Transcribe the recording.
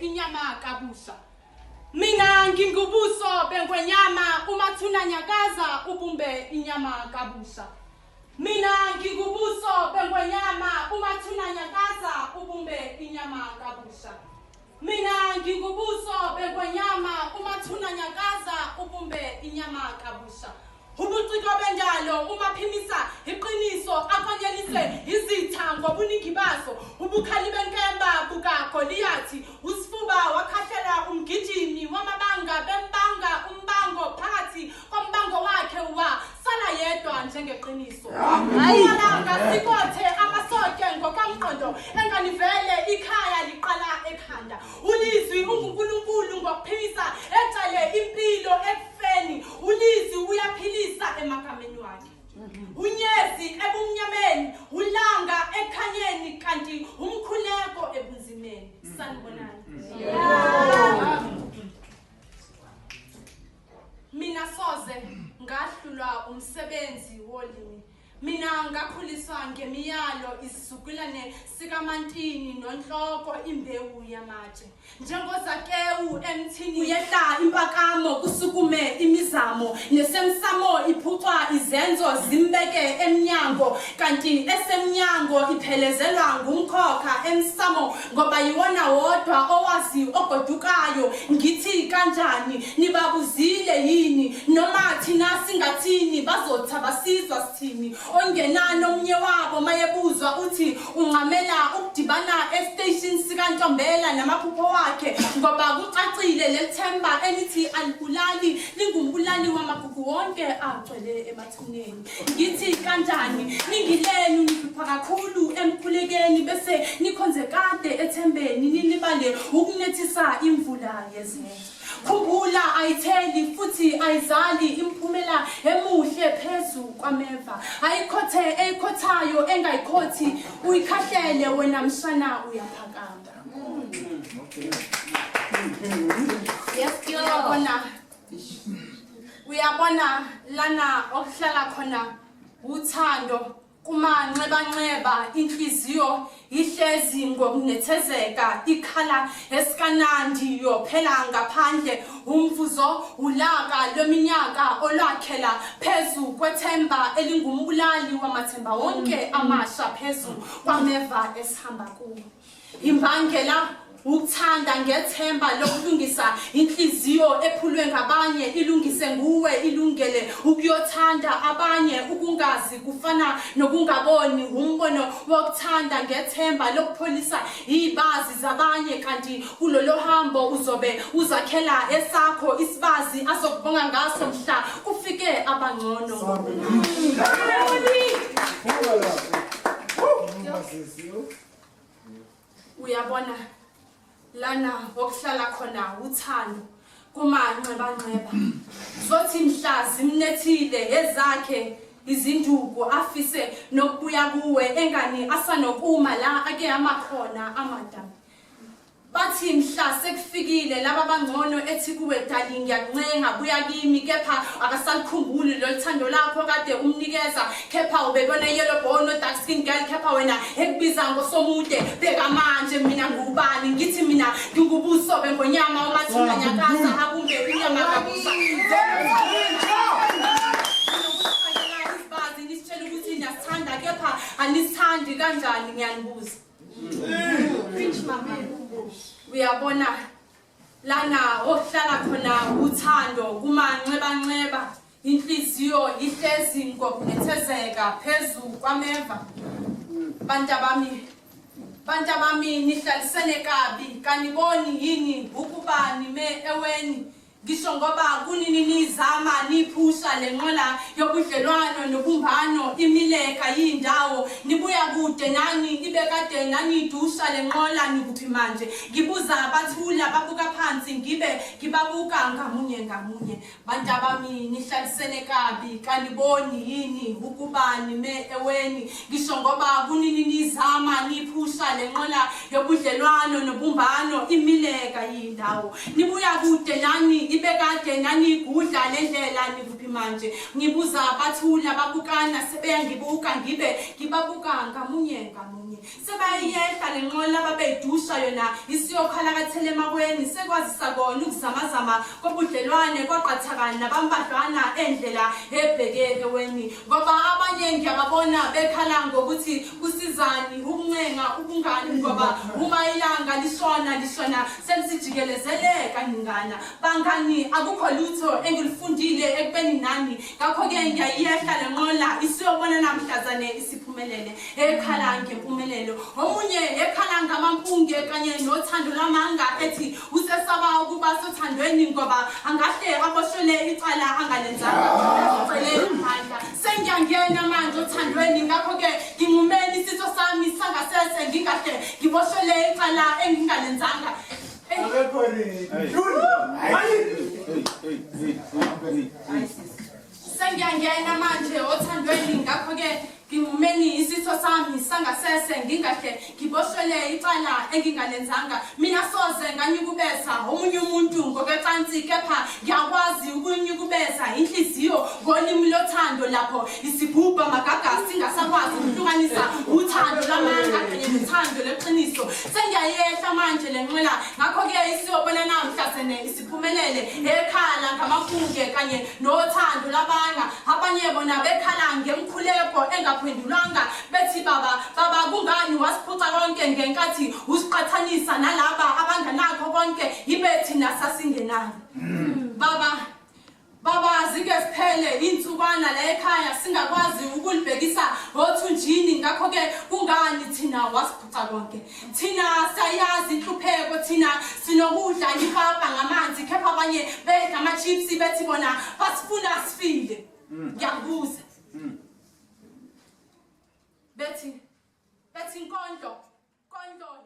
inyama kabusha. Mina ngingubuso bengwenyama umathuna nyakaza ubumbe inyama kabusha. Mina ngingubuso bengwenyama umathuna nyakaza ubumbe inyama kabusha. Mina ngingubuso bengwenyama umathuna nyakaza ubumbe inyama kabusha. Ubuciko benjalo umaphimisa iqiniso akonyeliswe izitha ngobuningi bazo. Ubukhali benkemba bukaGoliyathi, usifuba wakhahlela umgijimi wamabanga bembanga umbango phakathi kombango wakhe wasala yedwa njengeqiniso. Amalanga sikothe amasotye ngokomqondo enganivele ikhaya liqala ekhanda. Ulizwi unguNkulunkulu ngokuphimisa ecele impilo ekufeni. Ulizwi uyaphilisa emagameni wakhe. Unyezi ebumnyameni, ulanga ekhanyeni, kanti umkhuleko ebunzimeni. Sanibonani. Mina soze ngahlulwa umsebenzi wolimi. Mina ngakhuliswa ngemiyalo isizukulwane sikaMantini nonhloko imbewu yamatshe. Njengozakewu emthini uyehla impakamo kusukume imizamo nesemsamo iphucwa izenzo zimbeke emnyango kanti esemnyango iphelezelwa ngumkhokha emsamo ngoba yiwona wodwa owazi ogodukayo. Ngithi kanjani nibabuzile yini noma thina singathini bazothi abasizwa sithini. Ongenani omunye wabo mayebuzwa uthi uncamela ukudibana estation sikaNtombela namaphupho wakhe ngoba kucacile leli themba elithi alibulali lingumbulali wamagugu wonke agcwele emathuneni. Ngithi kanjani ningilenu nihlupha kakhulu emkhulekeni bese nikhonze kade ethembeni nilibale ukunethisa imvula yezenzo. Khumbula ayitheli futhi ayizali imphumela emuhle phezu kwameva. Ayikhothe eyikhothayo engayikhothi uyikhahlele wena mshana uyaphakama. Yes, girl. Uyabona, uyabona lana okuhlala khona uthando kumanxebanxeba, inhliziyo ihlezi ngokunethezeka ikhala esikanandi yophela ngaphandle umvuzo ulaka lweminyaka olwakhela phezu kwethemba elingumbulali wamathemba wonke amasha phezu kwameva esihamba kuwo. Imbangela ukuthanda ngethemba lokulungisa inhliziyo ephulwe ngabanye ilungise nguwe ilungele ukuyothanda abanye. Ukungazi kufana nokungaboni, umbono wokuthanda ngethemba lokupholisa izibazi zabanye kanti kulolo hambo uzobe uzakhela esakho isibazi azokubonga ngaso mhla kufike abangcono. Uyabona lana okuhlala khona uthando kumanxebanxeba. Zothi mhla zimnethile ezakhe izinduku afise nokubuya kuwe engani asanokuma la ake amakhona amadami. Bathi mhla sekufikile laba bangcono ethi kuwe dali ngiyakuncenga buya kimi, kepha akasalikhumbuli lolu thando lakho kade umnikeza, kepha ubebona yellow bone no dark skin girl, kepha wena ekubiza ngosomude. Bheka manje mina ngubani, ngithi mina ngingubuso bengonyama umathuna nyakaza akumbe inyama kabusa. Izibazi nisitshela ukuthi niyasithanda kepha anisithandi kanjani, ngiyanibuza. Preach, mama. Uyabona lana okuhlala khona uthando kumanxebanxeba, inhliziyo ihlezi ngokunethezeka phezu kwameva. Bantabami, bantabami nihlalisene kabi, kaniboni yini ukuba nime eweni? Ngisho ngoba kunini nizama niphusha le nqola yobudlelwano nobumbano imileka yindawo nibuya kude nani ibe kade nanidusha le nqola nikuphi manje? Ngibuza bathula babuka phansi ngibe ngibabuka ngamunye ngamunye. Bantabami nihlalisene kabi, kaniboni yini ukuba nime eweni? Ngisho ngoba kunini nizama niphusha le nqola yobudlelwano nobumbano imileka yindawo nibuya kude nani ibe kade nanigudla le ndlela nikuphi manje? Ngibuza bathula babukana sebeyangibuka ngibe ngibabuka ngamunye ngamunye. nomunye. Sebayiyehla le nqola babeyidusha yona isiyokhalakathela emakweni sekwazisa kona ukuzamazama kobudlelwane kwaqathaka nabambadlwana endlela ebheke eweni ngoba abanye ngiyababona bekhala ngokuthi kusizani ukuncenga ubungani ngoba uma ilanga lishona lishona selisijikelezele kaningana. Bangani, akukho lutho engilufundile ekubeni nani, ngakho-ke ngiyayiyehla le nqola isiyobona namhlazane isiphumelele. Ekhala ngempumelelo omunye ekhala ngamampunge kanye nothando lwamanga ethi usesaba ukuba sothandweni ngoba angahle aboshwele icala angalenzanga ezicele amandla. Sengiyangena manje othandweni, ngakho-ke ngingumeni isitho sami sangasese ngingahle ngiboshwele icala engingalenzanga. Akekho ready. Sengiyangena manje othandweni, ngakho-ke ngingumeni isitho sami sangasese ngingahle ngiboshwele icala engingalenzanga. Mina soze nganyukubeza omunye umuntu ngokwecansi, kepha ngiyakwazi ukunyukubeza inhliziyo ngolimi lothando lapho isigubha magaga singasakwazi ukuhlukanisa uthando lwamanga kanye nothando lweqiniso. Sengiyayehla manje le nqwela, ngakho-ke isiyobona namhlazane isiphumelele ekhala ngamafunge kanye nothando lwabanga. Abanye bona bekhala ngemkhuleko engaphendulwanga bethi baba baba kungani wasiphuca konke ngenkathi usiqhathanisa nalaba abanganakho konke ibe thina sasingenalo. Baba Baba, zike ziphele iy'nsukwana la ekhaya singakwazi ukulibhekisa othunjini, ngakho-ke kungani thina wasiphuca konke? Thina siyayazi inhlupheko, thina sinokudla ipapa ngamanzi, kepha abanye bedla ama-chips bethi bona basifuna sifile. Ngiyakubuza. Bethi, bethi inkondlo, nkondlo.